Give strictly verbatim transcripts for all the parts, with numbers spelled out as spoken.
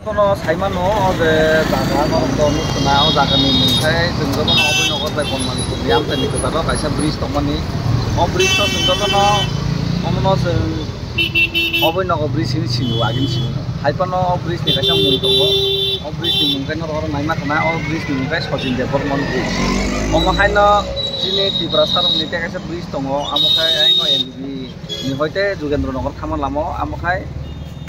Bono saimano o je jaga norok tong khna, o jagani mung khe chwng jotono oboi nogo bai Bonmani Purni amchaini kwcharo kaisa bridge tongmani. O bridge no chwng jotono omono chwng oboi nogo bridge hwnwi sini o agini simi no. Hai phano o bridge ni kaisa mung tongo. O bridge ni mung khe norok oro naima khna, o bridge ni mung khe Sachin Debbarman bridge. Omo haino chini Tiprasa rokni tei kaisa bridge tongo, amo khe haino N D B ni hoite Jugendra Nagar thangma lama o, amo khe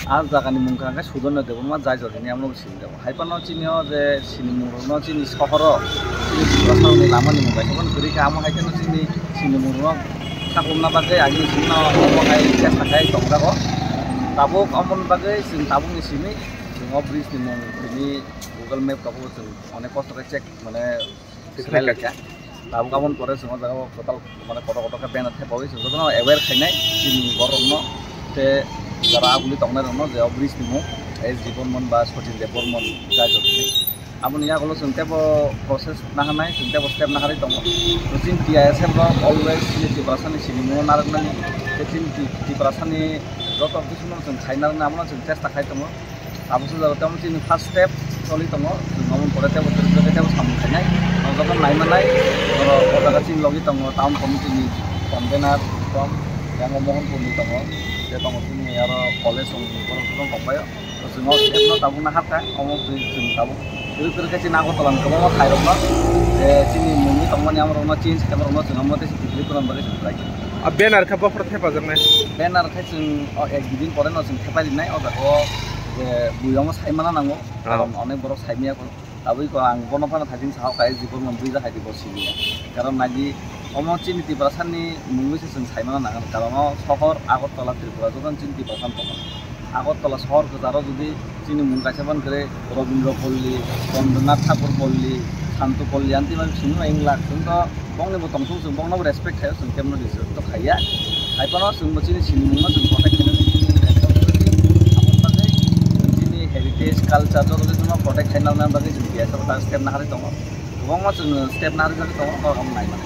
a jagani mung khe Sudonna Debbarma Jaijor hwnwi amo sini tongo. Hai phano chini o je sini mung rokno chini sohoro chini Tiprasa rokni lama ni mung kaisa phano kwrwi kha, amo hai kheno chini sini mung rokno khaklumna bagwi agini simi no omo hai chesta khai tongjago. Tabuk omoni bagwi chwng tabukni simi chwng o bridge ni mung tini Google Map tabuk chwng onek kosto khe check mane Select kha. Tabuk aboni pore chwng o jaga o kwtal mane kotor kotor khe banner thepaui chwng jotono aware khainai chini borok rokno tei jara aguli tongnai rokno je o bridge ni mung S Debbarman ba Sachin Debbarman Jaijor hwnwi. Aboni yagulo chwng teibo process naharnai, chwng teibo step naharwi tongo. Chini T I S F rok always chini Tiprasani sini mung narwknani tei chini Ti-, Tiprasani joto bisingno chwng khainarwknai abono chwng chesta khai tongo. Abo se jaga tamo chini first step choli tongo, chwng omo pore tebo tebo tebo samung khainai, o joto naimanai, oro o jaga chini logi tongo, town committee ni convener tong, yang o Mohanpur ni tongo, je tongo chini aro college tong, borok joto tong paio, chwng o step no tabuk nahar kha, omo chwng tabuk kwrwi kwrwi khe chini Agartala ni kwbangma khairokno, je chini mungwi tongmani amorokno change khaima rokno chwng omo tei se kwrwi kwrwng bagwi chwng khlai. A banner khe bophor thepajaknai. Banner khe chwng o ek dui din pore no chwng thepai rinai, o jaga o je bui omo saimana nango, karon onek borok saimaya kho. Tabui kho ang bono phano thaiching saha kha, S Debbarman bridge hai di bo siniya. Karon naidi omo chini Tiprasani mungwi se chwng saimana nango, karon o sohor Agartala Tripura jotono chini Tiprasani tongmani. Agartala sohor kwcharo jodi chini mung kaisa ban kwrwi Rabindra Palli, Rabindranath Thakur Palli, Santu Palli, anti man simi ma inglak, chwng to bongni bo tongthung, chwng bongno bo respect khaio, chwng kemno disrespect to khaiya. Hai phano chwng bo chini sini mungno chwng protect khainani chini ekdom, aboni bagwi chini heritage, culture joto khe chwngno protect khaina bagwi chwng T S F ta step naharwi tongo. Kwbangma chwng step naharwi tongo, norok naiman.